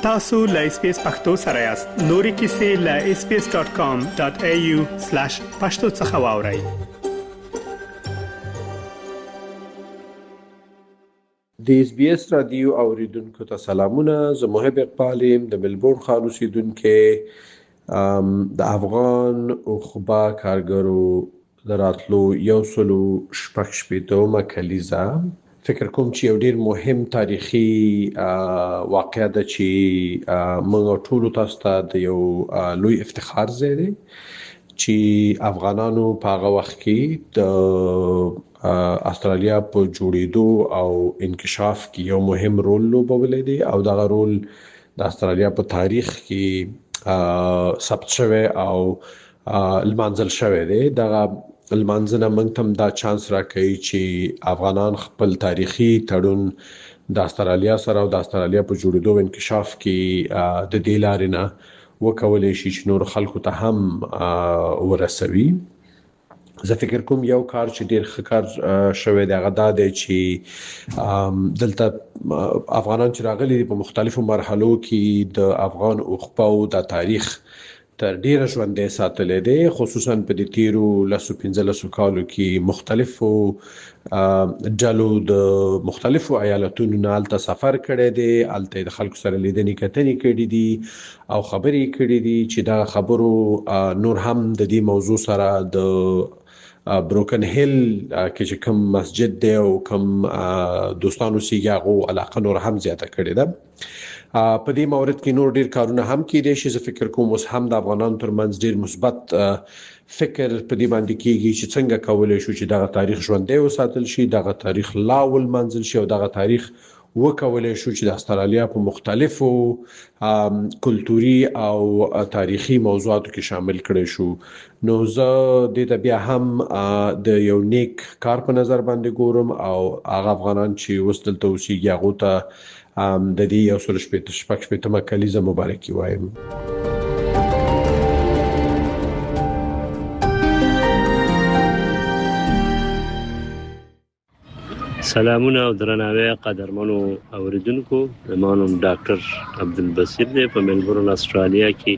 تاسو له اس بي اس پختو سره یاست. نورې کیسې له sbs.com.au/pashto څخه واورئ. د اس بي اس رادیو اوریدونکو ته سلامونه. زه محب اقبال یم، د ملبورن ښار اوسیدونکی. د افغان اوخبا کارګرو د راتلو 166مه کلیزه فکر کوم چې یو ډیر مهم تاریخي واقعه ده چې موږ ټولو تاسو ته د یو لوی افتخار ځای دی چې افغانانو په هغه وخت کې د استرالیا په جوړېدو او انکشاف کې یو مهم رول لوبولی دی او دغه رول د استرالیا په تاریخ کې ثبت شوی او لمانځل شوی دی. دغه لمانځنه موږ ته دا چانس راکوي چې افغانان خپل تاریخي تړون د استرالیا سره او د استرالیا په جوړېدو او انکشاف کې د دې لارې نه وکولی شي چې نور خلکو ته هم ورسوي. زه فکر کوم یو کار چې ډیر ښه کار شوی دی هغه دا دی چې دلته افغانان چې راغلي دي په مختلفو مرحلو کې د افغان اوخپاو د تاریخ تر ډیره ژوندی ساتلی دی، خصوصا په دې تیرو لسو 15 کالو کې مختلفو ډلو د مختلفو ایالتونو نه هلته سفر کړی دی، هلته د خلکو سره لیدنې کتنې کړې دي او خبرې کړې دي چې دا خبرو نور هم د دې موضوع سره د بروکن هیل کې چې کوم مسجد دی او کوم دوستان اوسېږي هغو علاقه نور هم زیاته کړې ده. په دې مورد کې نور ډیر کارونه هم کېدای شي. زه فکر کوم اوس هم د افغانانو ترمنځ ډیر مثبت فکر په دې باندې کیږي چې څنګه کولی شو چې دغه تاریخ ژوندی وساتل شي، دغه تاریخ لا ولمانځل شي او دغه تاریخ وکولای شو چې د استرالیا په مختلفو کلتوري او تاریخي موضوعاتو کې شامل کړی شو. نو زه دې ته بیا هم د یو نیک کار په نظر باندې ګورم او هغه افغانان چې اوس دلته اوسېږي هغو ته د دې 166مه کلیزه مبارکي وایم. سلامونه او درناوی قدرمنو اوریدونکو، زما نوم ډاکټر عبدالبصیر دی، په ملبورن استرالیا کې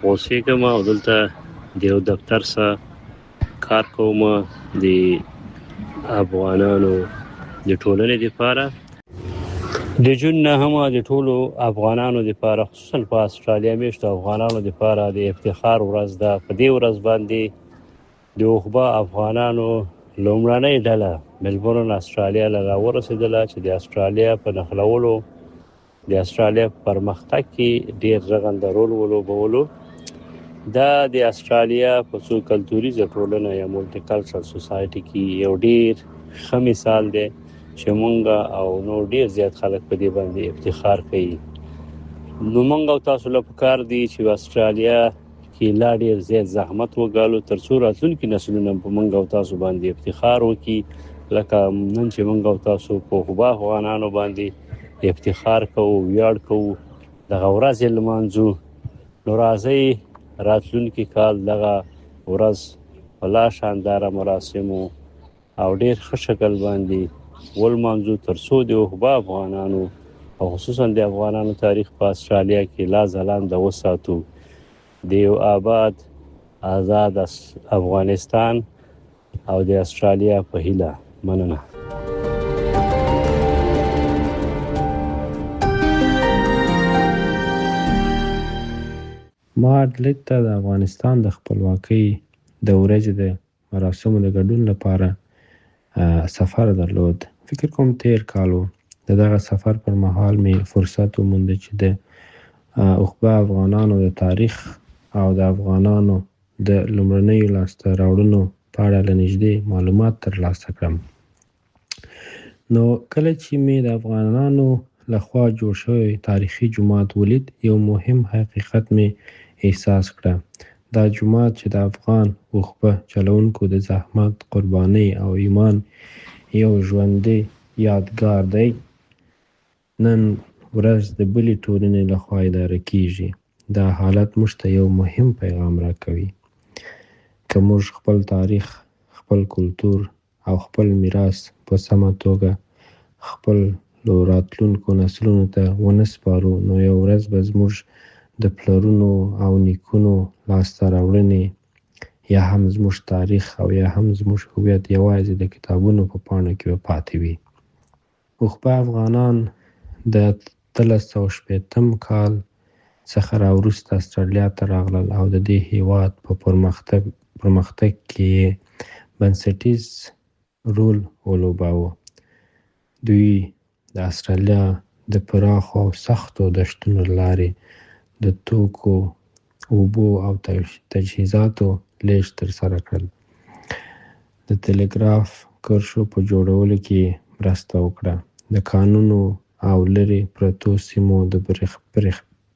اوسېږم او دلته د یو دفتر سره کار کوم د افغانانو د ټولنې لپاره. د جون 9 د ټولو افغانانو لپاره، خصوصا په استرالیا میشتو افغانانو لپاره د افتخار ورځ ده. په دې ورځ باندې د اوخبا افغانانو لومړنۍ ډله ملبورن استرالیا له راورسېدله چې د استرالیا په نښلولو، د استرالیا په پرمختګ کې ډیر رغنده رول ولوبولو. دا د استرالیا په څو کلتوریزه ټولنه یا مولټي کلچرل سوسایټي کې یو ډیر ښه مثال دی چې مونږ او نور ډیر زیات خلک په دې باندې افتخار کوي. نو مونږ او تاسو له پکار دی چې استرالیا کې لا ډیر زیات زحمت وګالو ترڅو راتلونکي نسلونه په مونږ او تاسو باندې افتخار وکړي، لکه نن چې مونږ او تاسو په اوخبا افغانانو باندې افتخار کوو، ویاړ کوو، دغه ورځ یې لمانځو. نو راځئ راتلونکي کال دغه ورځ په لا شانداره مراسمو او ډیر ښه شکل باندې ولمانځو ترڅو د اوخبا افغانانو او خصوصا د افغانانو تاریخ په استرالیا کې لا ځلانده وساتو. د یو آباد آزاد افغانستان او د استرالیا په هیله. مننه. ما اډلید ته د افغانستان د خپلواکۍ د ورځې د مراسمو د ګډون لپاره سفر درلود. فکر کوم تیر کال و. د دغه سفر پر مهال مې فرصت وموند چې د اوخبه افغانانو د تاریخ او د افغانانو د لومړنیو لاسته راوړنو په اړه له نږدې معلومات ترلاسه کړم. نو کله چې مې د افغانانو له خوا جوړ شوی تاریخي جومات ولید، یو مهم حقیقت مې احساس کړه. دا جومات چې د افغان اوخبه چلوونکو د زحمت، قربانۍ او ایمان یو ژوندی یادګار دی، نن ورځ د بلې ټولنې له خوا اداره کیږي. دا حالت موږ ته یو مهم پیغام راکوي. که موږ خپل تاریخ، خپل کلتور او خپل میراث په سمه توګه خپل راتلونکو نسلونو ته ونه سپارو، نو یوه ورځ به زموږ د پلرونو او نیکونو لاسته راوړنې یا هم زموږ تاریخ او یا هم زموږ هویت یوازې د کتابونو په پاڼو کې به پاتې وي. اوښبه افغانان د 1860 کال څخه را وروسته استرالیا ته راغلل او د دې هیواد په پرمختګ کې یې بنسټیز رول ولوباوه. دوی د استرالیا د پراخو او سختو دښتونو له لارې د توکو، اوبو او تجهیزاتو لیږد ترسره کړل. د تلګراف کرښو په جوړولو کې یې مرسته وکړه، د کانونو او لرې پرتو سیمو د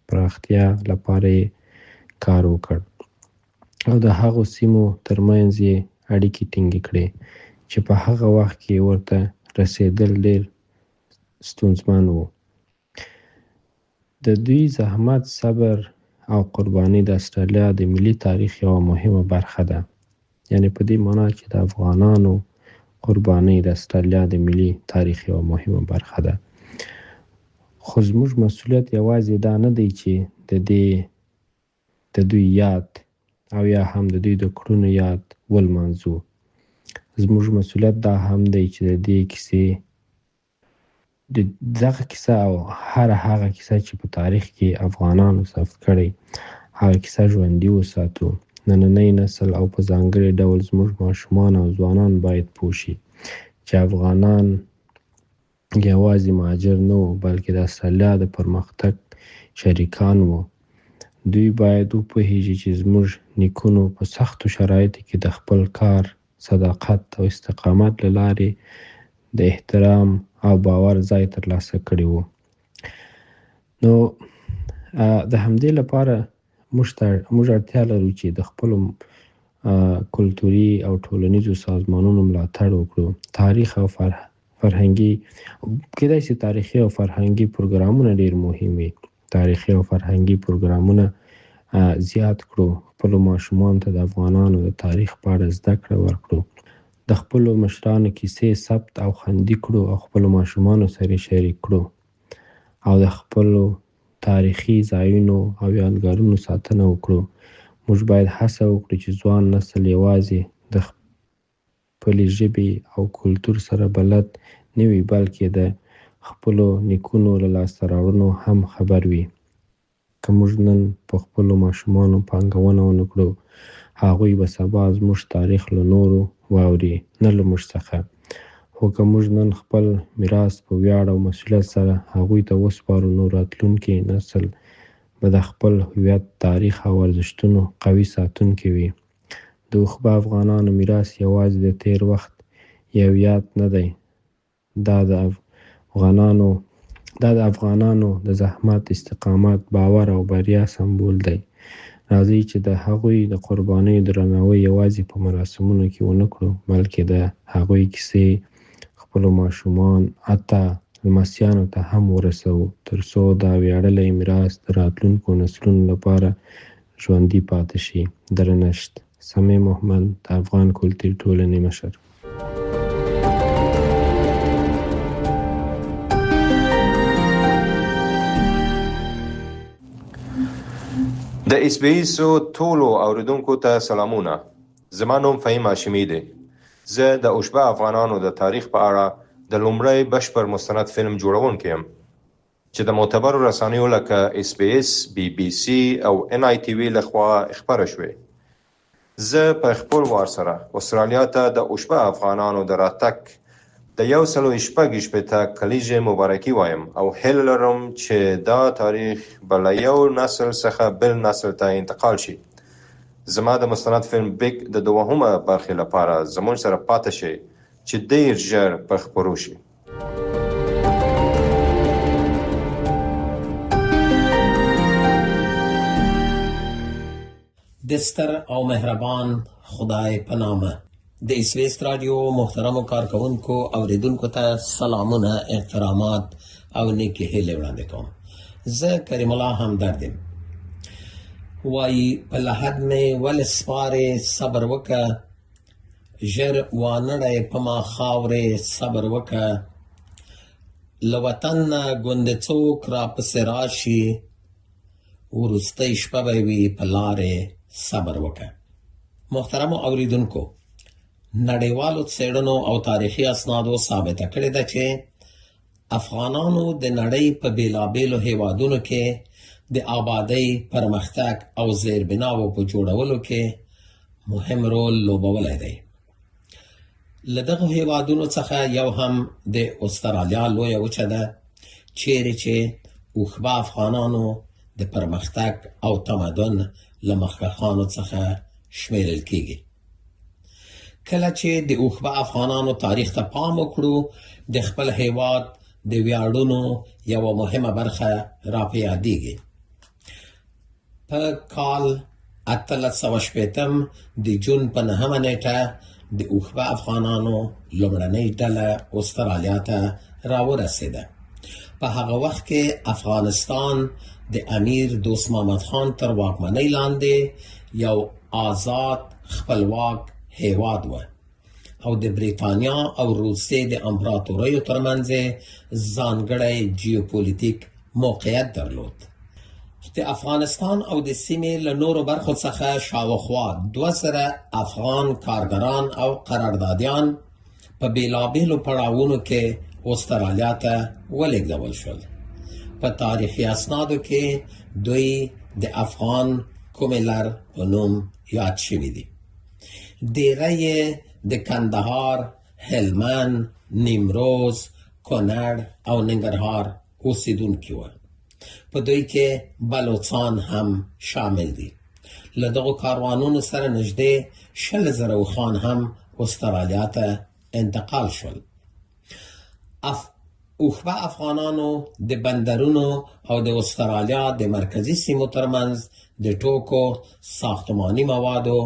پراختیا لپاره یې کار وکړ او د هغو سیمو ترمنځ یې اړیکې ټینګې کړې چې په هغه وخت کې ورته رسېدل ډېر ستونزمن وو. د دوی زحمت، صبر او قرباني د استرالیا د ملي تاریخ یوه مهمه برخه ده. یعنې په دې مانا چې د افغانانو قربانۍ د استرالیا د ملي تاریخ یوه مهمه برخه ده. خو زموږ مسوولیت یوازې دا نه دی چې د دې د دوی یاد او یا هم د دوی د کړنو یاد ولمانځو. زموږ مسوولیت دا هم دی چې د دې کیسې د دغه کیسه او هره هغه کیسه چې په تاریخ کې افغانانو ثبت کړې، هغه کیسه ژوندي وساتو. نننی نسل او په ځانګړي ډول زموږ ماشومان او ځوانان باید پوه شي چې افغانان یوازې مهاجر نه وو، بلکې د استرالیا د پرمختګ شریکان وو. دوی باید وپوهیږي چې زموږ نیکونو په سختو شرایطو کې د خپل کار، صداقت او استقامت له لارې د احترام او باور ځای ترلاسه کړی وو. نو د همدې لپاره موږ ته موږ اړتیا لرو چې د خپلو کلتوري او ټولنیزو سازمانونو ملاتړ وکړو. تاریخ او فرهنګي کېدای شي تاریخي او فرهنګي پروګرامونه ډېر مهم وي. تاریخي او فرهنګي پروګرامونه زیات کړو، خپلو ماشومانو ته د افغانانو د تاریخ په اړه زده کړه ورکړو، د خپلو مشرانو کیسې ثبت او خوندي کړو او خپلو ماشومانو سره شریک کړو او د خپلو تاریخي ځایونو او یادګارونو ساتنه وکړو. موږ باید هڅه وکړو چې ځوان نسل یوازې د خپلې ژبې او کلتور سره بلد نه وي، بلکې د خپلو نیکونو له لاسته راوړنو هم خبر وي. که موږ نن په خپلو ماشومانو پانګونه ونه کړو، هغوی به سبا زموږ تاریخ له نورو واوري، نه له موږ څخه. خو که موږ نن خپل میراث په ویاړ او مسوولیت سره هغوی ته وسپارو، نو راتلونکی نسل به د خپل هویت، تاریخ او ارزښتونو قوي ساتونکي وي. د اوښبه افغانانو میراث یوازې د تېر وخت یو یاد نه دی، دا د افغانانو دا د افغانانو د زحمت، استقامت، باور او بریا سمبول دی. راځئ چې د هغوی د قربانیو درناوی یوازې په مراسمونو کې ونه کړو، بلکې د هغوی کیسې خپلو ماشومان، حتی لمسیانو ته هم ورسوو، تر څو دا ویاړلی میراث د راتلونکو نسلونو لپاره ژوندي پاتې شي. درنښت، سمیع مهمند، د افغان کلتوري ټولنې مشر. د اس بي اس ټولو اوریدونکو ته سلامونه. زما نوم فهیم هاشمي دی. زه د اوشبه افغانانو د تاریخ په اړه د لومړی بشپړ مستند فلم جوړونکی یم چې د معتبرو رسنیو لکه اس بي اس، بي بي سي او ان آی ټي وي لخوا خپره شوې. زه په خپل وار سره استرالیا ته د اوشبه افغانانو د راتګ د 166 کلیزې مبارکي وایم او هیله لرم چې دا تاریخ به له یو نسل څخه بل نسل ته انتقال شي. زما د مستند فلم بیګ د دوهمه برخې لپاره زموږ سره پاتې شئ چې ډیر ژر په خپرو شي. د ستر او مهربان خدای په نامه. د اس بي اس رادیو محترمو کارکوونکو اوریدونکو ته سلامونه، احترامات او نیکې هیلې وړاندې کوم. زه کریم الله همدرد یم. وایي په لحد مې ولې سپارې صبر وکه، ژر وانړی په ما خاورې صبر وکه. له وطن نه ګوندې څوک راپسې راشي، وروستۍ شپه به وي په لارې صبر وکړه. محترمو اوریدونکو، نړیوالو څېړنو او تاریخي اسنادو ثابته کړې ده چې افغانانو د نړۍ په بېلابېلو هېوادونو کې د آبادۍ، پرمختګ او زیربناوو په جوړولو کې مهم رول لوبولی دی. له دغو هېوادونو څخه یو هم د استرالیا لویه وچه ده، چیرې چې اوښبه افغانانو د پرمختګ او تمدن له مخکښانو څخه شمیرل کیږي. کله چې د اوښبه افغانانو تاریخ ته پام وکړو، د خپل هیواد د ویاړونو یوه مهمه برخه را په یادیږي. په کال 1860 د جون په 9 نیټه د اوښبه افغانانو لومړنۍ ډله استرالیا ته راورسېده. په هغه وخت کې افغانستان د امیر دوست محمد خان تر واکمنۍ لاندې یو آزاد خپلواک هیواد و او د بریتانیا او روسیې د امپراتوریو ترمنځ ځانګړی جیوپولیتیک موقعیت درلود. د افغانستان او د سیمې له نورو برخو څخه شاوخوا 2000 افغان کارګران او قراردادیان په بیلابیلو پړاوونو کې استرالیا ته ولېږدول شول. په تاریخي اسنادو کې دوی د افغان کومیلر په نوم یاد شوي دي. ډیری یې د کندهار، هلمند، نیمروز، کونړ او ننګرهار اوسیدونکي وو. په دوی کې بلوڅان هم شامل دي. له دغو کاروانونو سره نږدې 20,000 اوښان هم استرالیا ته انتقال شول. اوښبه افغانانو د بندرونو او د استرالیا د مرکزي سیمو ترمنځ د ټوکو، ساختماني موادو،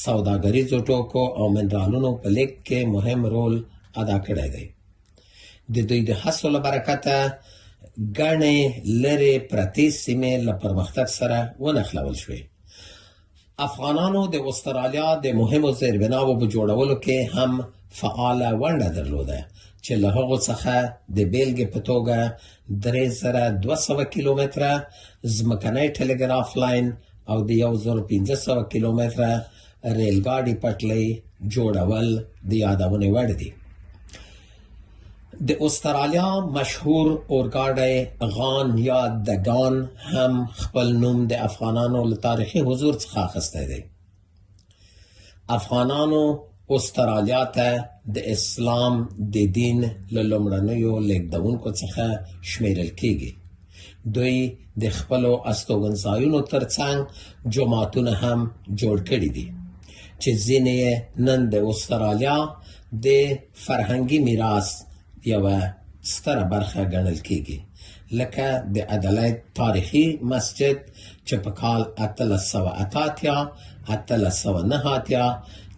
سوداګریزو ټوکو او منرالونو په لیږد کې مهم رول ادا کړی دی. د دوی د هڅو له برکته ګڼې لرې پرتې سیمې له پرمختګ سره ونښلول شوې. افغانانو د استرالیا د مهمو زیربناوو په جوړولو کې هم فعاله ونډه درلوده چې له هغو څخه د بیلګې په توګه 3200 کیلومتره ځمکنی ټلګراف لاین او د 1500 کیلومتره ریلګاډي پټلۍ جوړول د یادونې وړ دي. د استرالیا مشهور اورګاډی غان یا دګان هم خپل نوم د افغانانو له تاریخي حضور څخه اخیستی دی. افغانانو استرالیا ته د اسلام د دین له لومړنیو لیږدونکو څخه شمیرل کیږي. دوی د خپلو استوګنځایونو ترڅنګ جوماتونه هم جوړ کړي دي چې ځینې یې نن د استرالیا د فرهنګي میراث یوه ستره برخه ګڼل کیږي، لکه د ادلید تاریخي مسجد چې په کال 1888 1889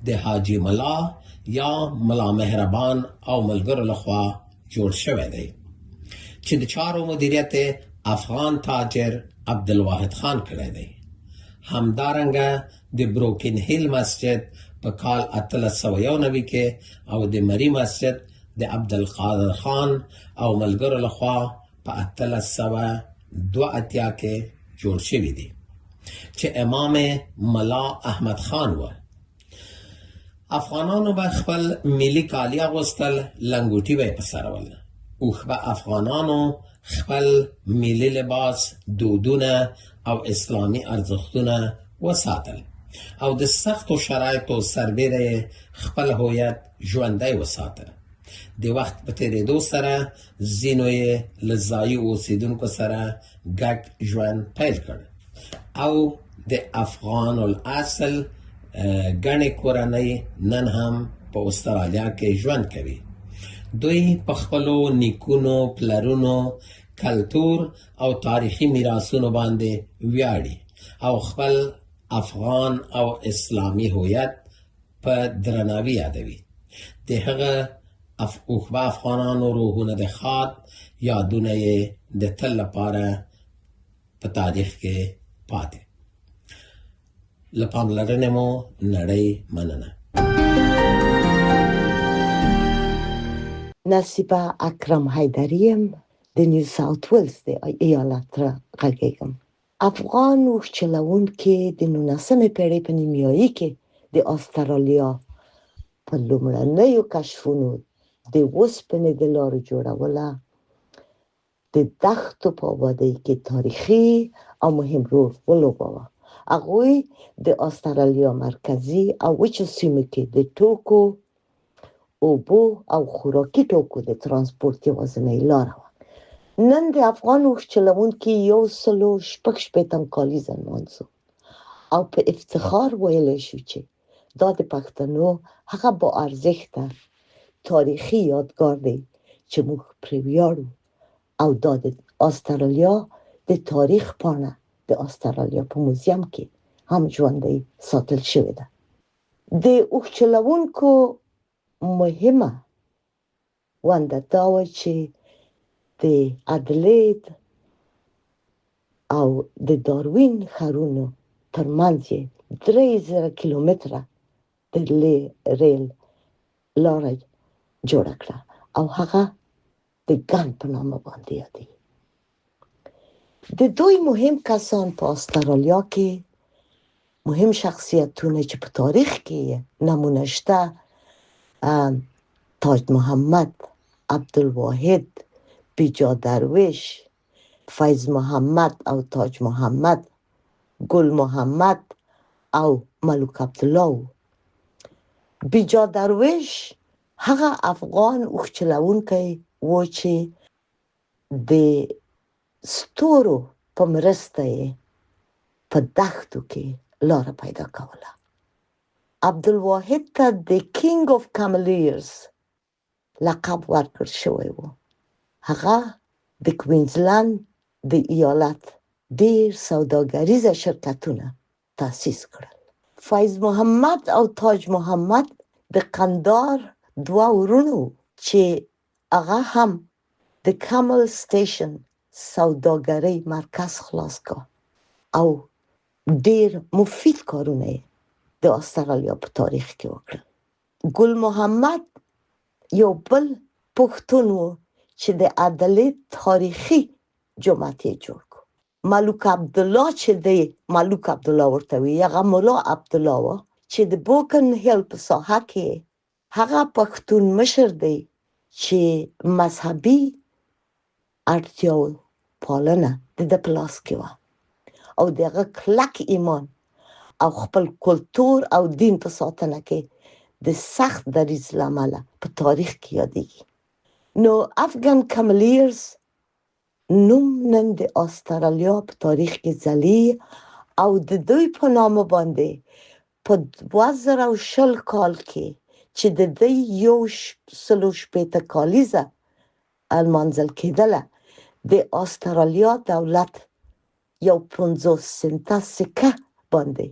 د حاجي ملا یا ملا مهربان او ملګرو لخوا جوړ شوی دی چې د چارو مدیریت افغان تاجر عبدالواحد خان کړی دی. همدارنګه د بروکن هیل مسجد په کال 1891 کې او د مری مسجد د عبدالقادر خان او ملګرو لخوا په 1882 کې جوړ شوی دی چې امام ملا احمد خان و. افغانانو به خپل ملي کالي اغوستل، لنګوټي به یې په سر ول. اوښبه افغانانو خپل ملي لباس، دودونه او اسلامي ارزښتونه وساتل او د سختو شرایطو سربېره یې خپل هویت ژوندی وساته. د وخت په تېرېدو سره ځینو یې له ځایي اوسېدونکو سره ګډ ژوند پیل کړ او د افغان الاصل ګڼې کورنۍ نن هم په استرالیا کې ژوند کوي. دوی په خپلو نیکونو، پلرونو، کلتور او تاریخي میراثونو باندې ویاړي او خپل افغان او اسلامي هویت په درناوي یادوي. د هغه اوښبه افغانانو روحونه د ښاد، یادونه یې د تل لپاره په تاریخ کې پاتې. له پاملرنې مو نړۍ مننه. نصیبه اکرم حیدري یم، د نیو ساوت ویلز د ایالت را غږېږم. افغان اوښ چلوونکي د نولسمې پېړۍ په نیمیایي کې د استرالیا په لومړنیو کشفونو د اوسپنې د لارو جوړوله د دښتو په آبادۍ کې تاریخي او مهم رول ولوباوه. هغوی د استرالیا مرکزي او وچو سیمو کې د ټوکو، اوبو او خوراکي توکو د ترانسپورت یوازینۍ لاره وه. نن د افغان اوښ چلوونکي 166 کالیزه نمانځو او په افتخار ویلی شو چې دا د پښتنو هغه با ارزښته تاریخي یادګار دی چې موږ پرې ویاړو او دا د استرالیا د تاریخ پاڼه د استرالیا په موزیم کې هم ژوندۍ ساتل شوې ده. د اوښ چلوونکو مهمه ونډه دا وه چې د ادلید او د داروین ښارونو ترمنځ یې 3000 کیلومتره د ریل لاره جوړه کړه او هغه د ګن په نامه باندې یادېږي. د دوی مهم کسان په استرالیا کې مهم شخصیتونه چې په تاریخ کې یې نمونه شته، تاج محمد، عبدالواحد، بیجا درویش، فیض محمد او تاج محمد، ګل محمد او ملوک عبدالله وو. بیجا درویش هغه افغان اوښ چلوونکی و چې د ستورو په مرسته یې په دښتو کې لاره پیدا کوله. عبدالواحد ته د کینګ اف کاملیرز لقب ورکړل شوی و. هغه د کوینزلند د ایالت ډیر سوداګریزه شرکتونه تاسیس کړل. فیض محمد او تاج محمد د قندار دوه وروڼه وو چې هغه هم د کمل سټیشن سوداګرۍ مرکز خلاص کا او ډیر مفید کارونه یې د استرالیا په تاریخ کې وکړل. ګل محمد یو بل پښتون و چې د عدلې تاریخي جومات یې جوړ کړ. ملوک عبدالله چې دی ملوک عبدالله ورته وي، هغه ملا عبدالله و چې د بوکن هیل په ساحه کې هغه پښتون مشر دی چې مذهبي اړتیاو پالنه د ده په لاس کې وه او د هغه کلک ایمان او خپل کلتور او دین په ساتنه کې د سخت دریځ له امله په تاریخ کې یادېږي. نو افغان کملیرز نوم نن د استرالیا په تاریخ کې ځلي او د دوی په نامه باندې په 2020 کال کې چې د دوی 160 کالیزه لمانځل کېدله، د استرالیا دولت یو 50 سنته سکه باندې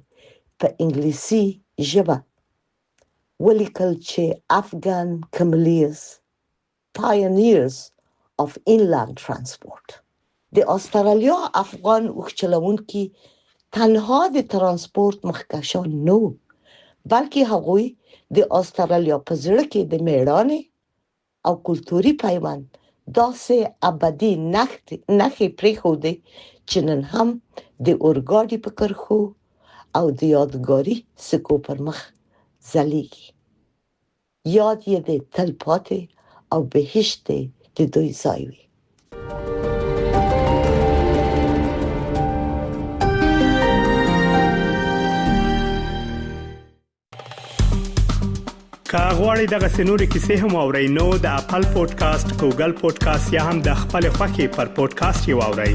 په انګلیسي ژبه ولیکل چې افغان کملیرز Pioneers of Inland Transport. د استرالیا افغان اوښ چلوونکي تنها د ترانسپورت مخکښان نه وو، بلکې هغوی د استرالیا په زړه کې د میړانې او کلتوري پیوند داسې ابدي نښې پرېښودې چې نن هم د اورګاډي په کرښو او د یادګاري سکو پر مخ ځلېږي. یاد یې دې تل پاتې او بهشت دې د دوی ځای وي. که غواړئ دغه سنوري کیسې هم او رینو د خپل پودکاسټ ګوګل پودکاسټ یا هم د خپل خاكي پر پودکاسټ یو اورئ.